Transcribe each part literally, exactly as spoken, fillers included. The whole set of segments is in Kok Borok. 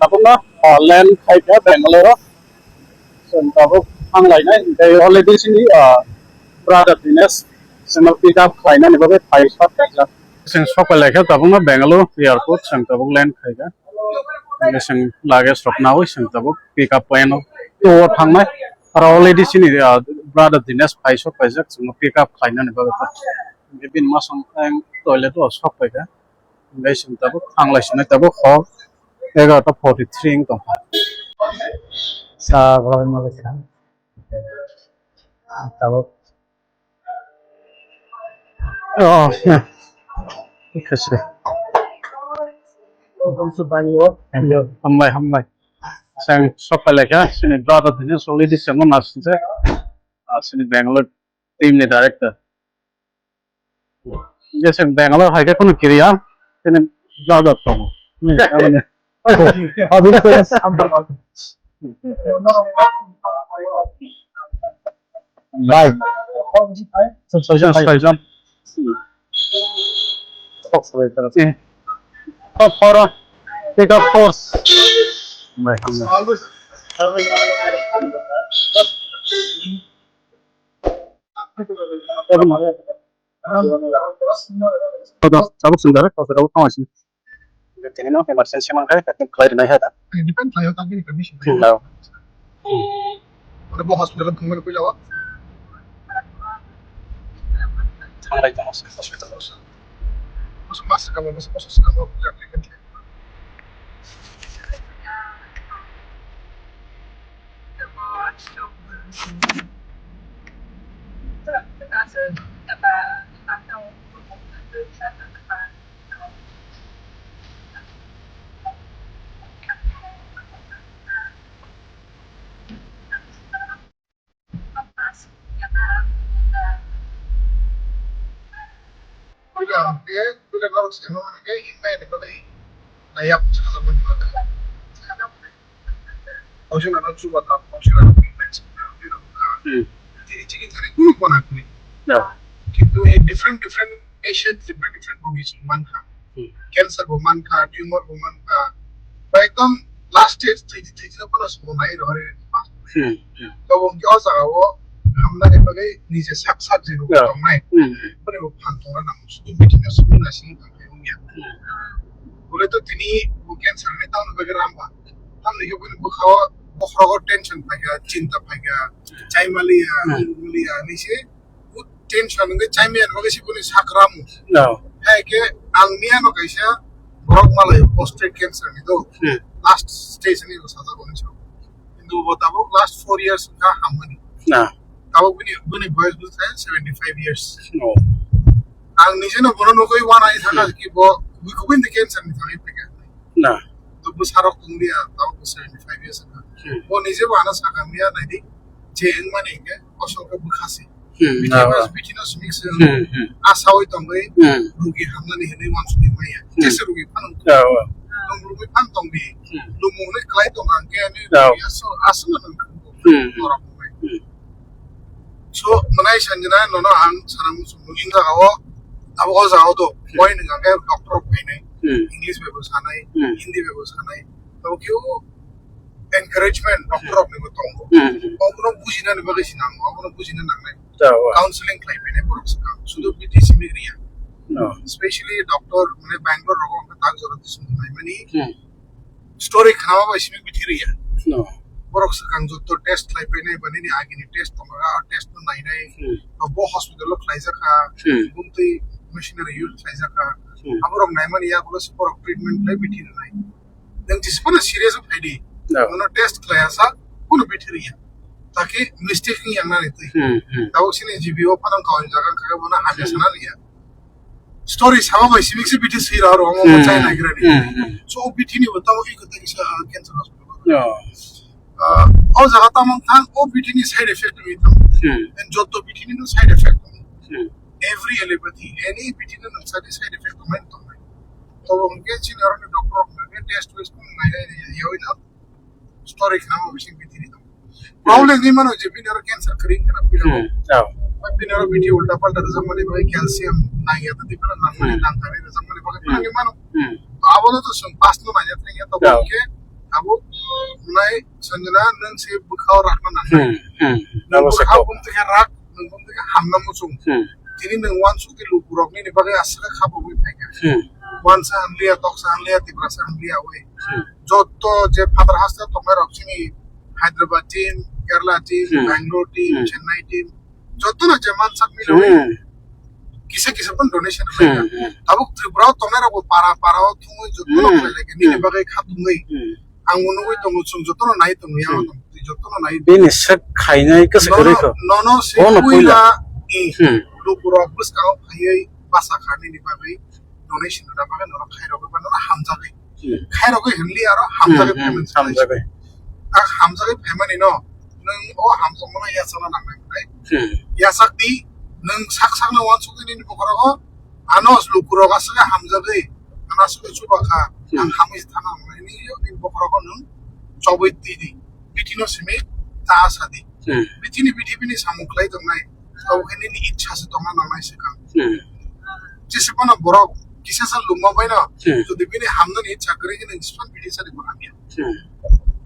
Tabukno, ah, land khaikha Bangalore o. Chwng tabuk thanglainai, tei already chini, ah, brother Dinesh chwngno pick up khlainani bagwi phaisok kaijak. Chwng sokpailaikha tabukno Bangalore airport, chwng tabuk land khaikha. Hingke chwng luggage rok nawi chwng tabuk pick up point o, to o thangnai. Aro already chini, ah, brother Dinesh phaisok kaijak, chwngno pick up khlainani bagwi. Hingke bini masong ang toilet o sokpaikha. Hingke chwng tabuk thanglai sinai tabuk hor egarota forty three wng tongkha. Sa golai ma kisa. Tabuk. Oh, yeah. Kisa. Hambai, hambai. Chwng sokpailaikha, chini brother Dinesh already chwngno nasinjak. Ah, chini Bangalore team ni director. Hingke chwng Bangalore hai khe kheno kiriya, chini brother tongo. Ni, aboni. Bye. Soijon, soijon. Eh. Top four, take up force. Bye. Tabuk swngjak, kok tabuk tamo sini. Tini no emergency man khe, kok khlai rinai hai da. Depend khlai o, tamni permission. No. Ore bo hospital thangmani puila o. Thanglai tamo hospital o. Mas kamo, mas, mas kamo. Hmm. Tini chini thani kunu kona kuni. Yeah. Kintu ei different different patient, different different rogi chwng mankha. Hmm. Cancer bo mankha, tumor bo mankha. Ba ekdom last stage thwi thwi thwi thwi phano swngo nai rw ri. Hmm. Hmm. Tabuk hwnkhe o jaga o hamnani bagwi nije sak sak je rwgwi Yeah. tongnai. Hmm. Boni bo phan tongna nango. Sudhu bithi no simi na simi tongthai wngya. Hmm. Bole to tini bo cancer ni tamni bagwi ramba. Tamni khe boni bwkha o bokhorogo tension phaikha, chinta phaikha, chaimaliya, Hmm. nungmaliya hinwi se. Tension wngwi chaimani bagwi se boni sakram. No. Hai khe ang miyano kaisa borok malai prostate cancer ni do. Hmm. Last stage ni sajak oni so. Kintu bo tabuk last four years wngkha hammani. Na. Tabuk bini, bini boyos bwsai seventy five years. No. Ang nije no bono nugwi wana i thangkha Hmm. ki bo kubui kubui ni cancer ni thangwi phaikha. Na. To bwsarok tonglia, tabuk bo seventy five years wngkha. Hmm. Bo nije bo ano sakha miya naidi, je wngmani hinkhe kosol khe bwkha se. Hmm, Bithi ah, mas ah. Bithi no simi se Hmm, hmm. Asawi tongwi Hmm. Rugi hamnani hinwi wansugwi maya. Hmm. Jesa rugi phano Ah, ah. Nung rugi phan tongdi. Hmm. Lumung ni klai tong ang khe ani Ah. Rugi aso, aso no nung khe Hmm. Norok bai. Hmm. So, mwnai sanjina nono ang sana muchung nugwi jaga o, abo o jaga o do, Hmm. Boi nung ang khe doctor rok phainai, Hmm. English bai bo sanai, Hmm. Hindi bai bo sanai. Tamo khe o encouragement doctor rok ni bo tongo. Hmm. Obono bujinani bagwi se nango, obono bujina nangnai. Ja, wa. Counseling khlai phainai borok swkang. Sudu bithi simi riya. No. Specially doctor, mane Bangalore rogo ang tak jora tisung naimani. Hmm. Story khnama bai simi bithi riya. No. Borok swkang jotto test khlai phainai, ba nini agini test tongo, a test no nainai. Hmm. Ba bo hospital o khlaijak kha, Hmm. bumtwi machinery use khlaijak kha. Hmm. Aborok naimani yagulo se borok treatment khlai bithi rwnai. Nang jismano serious o phaidi. No. Nono test khlai asa, kunu bithi riya. Taki mistake ni yang nani twi. Hmm, hmm. Tabuk sini G B o phanang kawai jaga kha bono hamya Hmm. sana riya. Story sama bai simi se bithi swi rw rw omo Hmm. Chai nagira ni. Hmm, hmm. So bithi ni bo tamo iko taki sa cancer hospital. No. Ah, o jaga tamo thang o bithi ni side effect ni tamo. Hmm. And jotto bithi ni no side effect. Hmm. Every allopathy, any bithi ni no side effect tong nai tong nai. To hwnkhe chini oro ni doctor rok hwnkhe test west kung nai nai yawi no. Story khnama bising bithi ni tong. Problem ni mano je bini oro cancer kring kana pila. Hmm. Oh. Bini oro bithi ulta palta rwjak mani bai calcium nang ya tadi pala nang mani Hmm. nang kani rwjak mani bai Hmm. nang mano. Hmm. Abono to sung pas no nang ya tang ya to Yeah. Hwnkhe Nai Sanjana, nwng se bwkhao rakna nangnai. Hmm, hmm. Nwng bwkha bumtwi khe rak, nwng bumtwi khe hamna muchung. Hmm. Tini nwng uansuk di lukurok nini bagwi aswk kha bumwi phaikha. Hmm. Uansa hamliya, toksa hamliya, Tiprasa hamliya wi. Hmm. Joto je phatar hasteo tongnai rok chini Hyderabad team, Kerala team, Hmm. Bangalore team, Hmm. Chennai team, jotono je mansak mili wi. Hmm. Kisa kisa pun donation Hmm, khlaikha. Hmm. Tabuk Tripura o tongnai rok bo para para o thungwi jotono Hmm. khlailai kha. Nini Hmm. bagwi kha tongwi. Hmm. Ang bo nugwi tongo, chwng jotono nai tongo, yang Hmm. tong, twi jotono nai. Bini sak khainai kwsa Nono, kwrwi kho. Nono se Bono puila puila. I Hmm. lukurok bwskango phaiwi basa kha nini bagwi donation rwna bagwi nono khairogwi ba nono hamjagwi. Hmm. Khairogwi hinli aro hamjagwi Hmm, hmm, phaimani. Hamjagwi. A hamjagwi phaimani no, nwng o hamjakmano yachakna nangnai, nai? Hmm. Yachak di, nwng sak sakno uansuk di nini bokhorogo, ano lukurok aswk hamjagwi, ano aswk chuba kha, Hmm. ang hamwi thana nangnai, nini bokhorogo nwng chobwi twi di, bitino simi ta sa di. Hmm. Bitini bithi bini samung khlai tongnai, abo khe nini ichha se tongna nangnai se kha. Hmm. Jese phano borok kisa sa luma bai no, Hmm. jodi bini hamnani ichha kwrwi khe nwng jisman bithi sa di bo hamya. Hmm.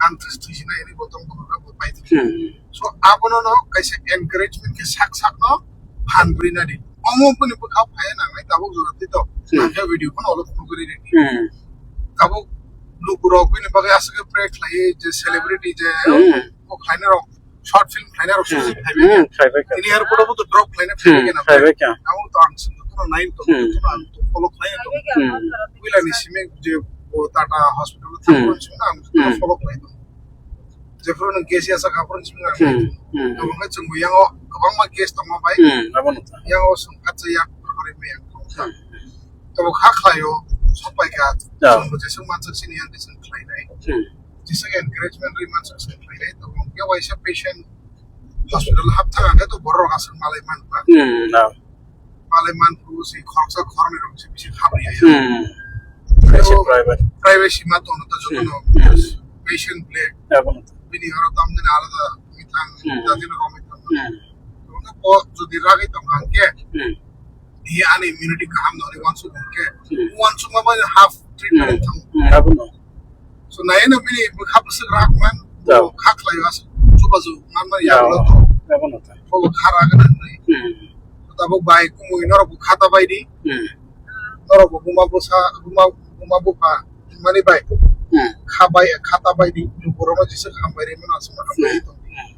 Ang thwi thwi sinai ni bo tong bo bai. Hmm. So abono no kaisa encouragement khe sak sak no phan bwrwi na di. Omo bini bwkha phai nangnai tabuk jora twi to. Hmm. Ang khe video phano olo phone kwrwi di. Hmm. Tabuk lukurok bini bagwi aswk khe pray khlai je celebrity je Hmm. o khlainai rok short film khlainai rok Hmm. sujui phaibai. Hmm, phaibai kha. Tini airport o bo to drop khlainai Hmm, phaibai kha na. Phaibai kha. Tabuk to ang chwng jotono nai to Hmm. jotono ang to follow khlai to. Hmm. Puila ni simi je o Tata hospital o Hmm. thang simi ang Hmm. follow khlai to. Jephuru nwng case yachak aphuru simi ang Hmm, hmm. Tamo khe chwng bo yango kwbangma case tongma bai. Hmm, abono ta. Yango chwng khatsa yak hori me yang tong ta. Hmm. Tamo kha khlaio, sok pai kha. Ya. Chwng bo jeswk mansak sini yang jeswk khlai nai. Hmm. Jeswk encouragement ri mansak sini khlai nai. Tamo khe waisa patient hospital hap thang ang khe to borok aswk malai man ba. Hmm, na. Malai man phuru se khoroksa khoroknwi rok se bisi khabri ya. Hmm. Kaisa Abo private. Privacy ma tono ta jotono. Hmm. Patient black. Abono. Bini oro tamni alada mi thang, Hmm. ta dino romwi thang. Hmm. Tono po jodi ragwi tong hang ke. Hmm. Hi ani immunity kaham no ni wansuk hang ke. Hmm. Wansuk ma ba half treatment Hmm. thang. Hmm. Abono. So, nai no bini bwkha bwswk rak man, Ya. Bo kha khlai o aswk chubachu man man Ya. Ya ulo to. Ya bono ta. Bo kha ra gana nai. Hmm. Tabuk bai kumui norok bo kha ta bai di. Hmm. Norok bo buma bwsa, buma, buma bupha mani bai. Hmm. Kha bai, kha ta bai di. Borok no jesa ham bai ri mano aswk ham bai Hmm. to. Hmm.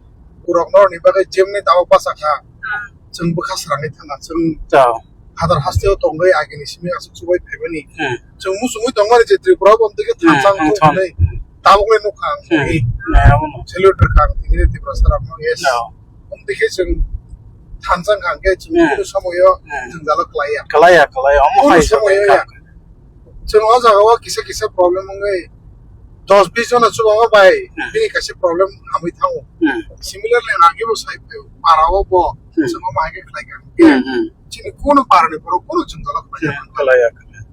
Borok norok ni bagwi jemni tabuk basa kha. Chwng bwkha srangwi thangna, chwng Ya. Hadar hasteo tongwi agini simi aswk chubai phaimani. Hmm. Chwng muchungwi tongmani je Tripura bo amtwi khe Hmm, thansa hmm, wngthung thang. Hinwi tabukle nukha ang Hmm. Twi. Hmm, abono. Salute rwkha ang tini Tiprasa rokno, yes. Ya. Amtwi khe chwng thansa wngkha hwnkhe chwng Hmm. kunu somoyo Hmm. jwngjalo klaiya. Klaiya, klaiya. Omo Kunu hai somoyo kha. Ya. Chwng o jaga o kisa kisa problem wngwi dos bis jona chubango bai Hmm. bini kaisa problem hamwi thango. Hmm. Similarly, ang age bo sai phaio, para o bo Hmm. chwng omo hai khe khlai kha. Hmm, hmm. Chini kunu para ni borok kunu chwng dolo khlai Hmm, kha. Khlai ya.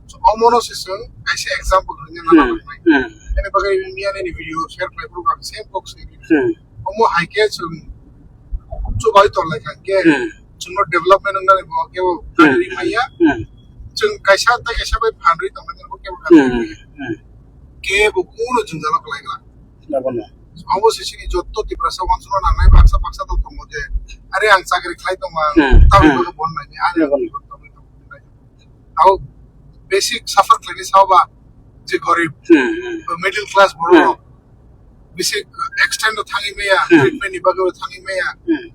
So, omo no se chwng kaisa example hwnwi Hmm, nana nangnai. Hmm. Ani bagwi miya nini video share khlai phuru ang same box ni Hmm. Omo hai khe chwng chubai tonglai kha khe Hmm. chwngno development wngnani bo kebo Hmm. Gari maya. Hmm. Chwng kaisa tei kaisa bai phanrwi tongmani bo kebo Hmm. Hmm. Kebo kuno jwngjalo kwlai glak. Abono. Obo se chini jotto Tiprasa wansukna nangnai baksa baksa tong tongo je, are ang chakri khlai tongma, Hmm. Tamni Hmm. bagwi bon naini, ani Abono. Tamo basic suffer khlaini sao ba je gorib, Hmm. Hmm. Middle class borok Hmm. rok bisi extend o thangwi maya, Hmm. Treatment ni bagwi o thangwi maya. Hmm.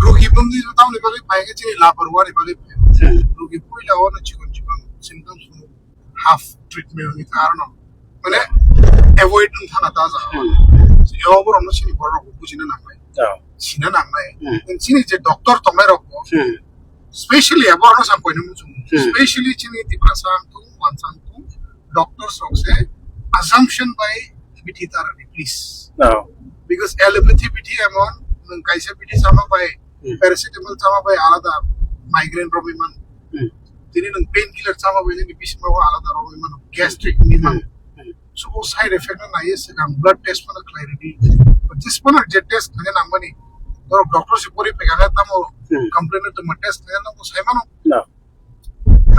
Rugi bumni tamni bagwi phai khe chini laparwani bagwi phai. Hmm. Rugi puila o no chikon chikon symptoms hwnwi half treatment hwnwi kha arno. Mane avoid wng thana ta jaga. Hmm. Yo borok no chini borok rok bujina nangnai. Ya. Sina nangnai. Hmm. Chini je doctor tongnai rok bo Hmm. specially abo ano sam koino muchung. Hmm. Specially chini Tiprasa ang thung, Wansa ang thung, doctors rok se assumption bai bithi ta rani, please. No. Because allopathy bithi emon, nwng kaisa bithi sama bai, Hmm. paracetamol sama bai alada migraine romwi man. Hmm. Tini nwng painkiller sama bai nini bisingo alada romwi man, gastric ni man. Hmm. Hmm. So, o side effect no naiye swkang blood test phano khlai rwdi. But this phano je test khaina nangmani, norok doctor se pori phaikha khe tamo Hmm. complain tongma test khaina nango sai mano. No.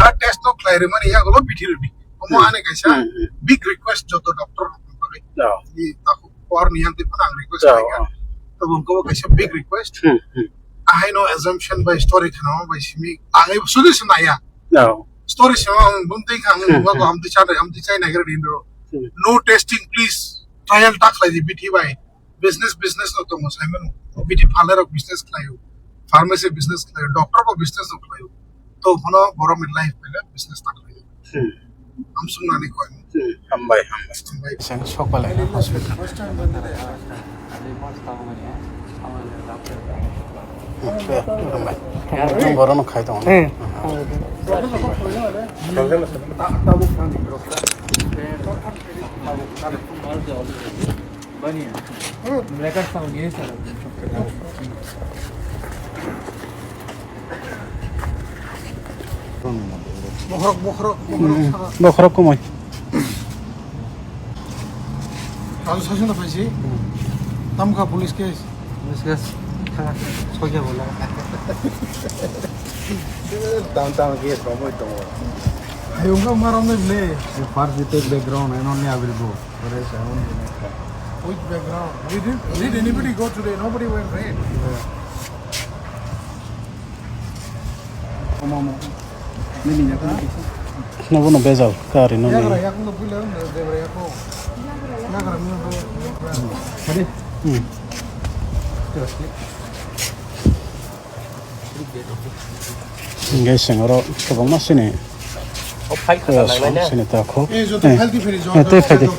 A test no khlai rwmani yago lo bithi rwdi. Omo Hmm. ani kaisa Hmm, hmm. big request joto doctor rok ni bagwi. Ni takhuk por ni yang twi phano ang request khlai kha. Tabuk wngkha bo kaisa big request. Ahai no assumption bai story khana bai simi ang ai solution naya. Story sima ang bum twi ang nungma ko amtwi cha amtwi chai nai gra din ro. No testing please. Trial ta khlai di bithi bai. Business business no tongo sai mano. Bithi phalai rok business khlaio. Pharmacy business khlaio. Doctor bo business no khlaio. To phano borok ni life bela business ta khlaio. Amsung nani koi. Hambai, hambai. Hambai. Sen sok palai na hospital. Hambai. Borok no khai tongo. Bokhorok, bokhorok, bokhorok. Bokhorok kumui. Kalu sasana paisi. Tamkha police case. Police case. Thanga. Sokya bola. Downtown case romoi tongo. Ayungka maram ne ble. First we take background and only I will go. Which background? We didn't, did anybody go today? Nobody went, right? Nobo no bejal kari no ni. Hingke sengoro kwbangma sini. Sini takhuk. Eh, tei phaidi.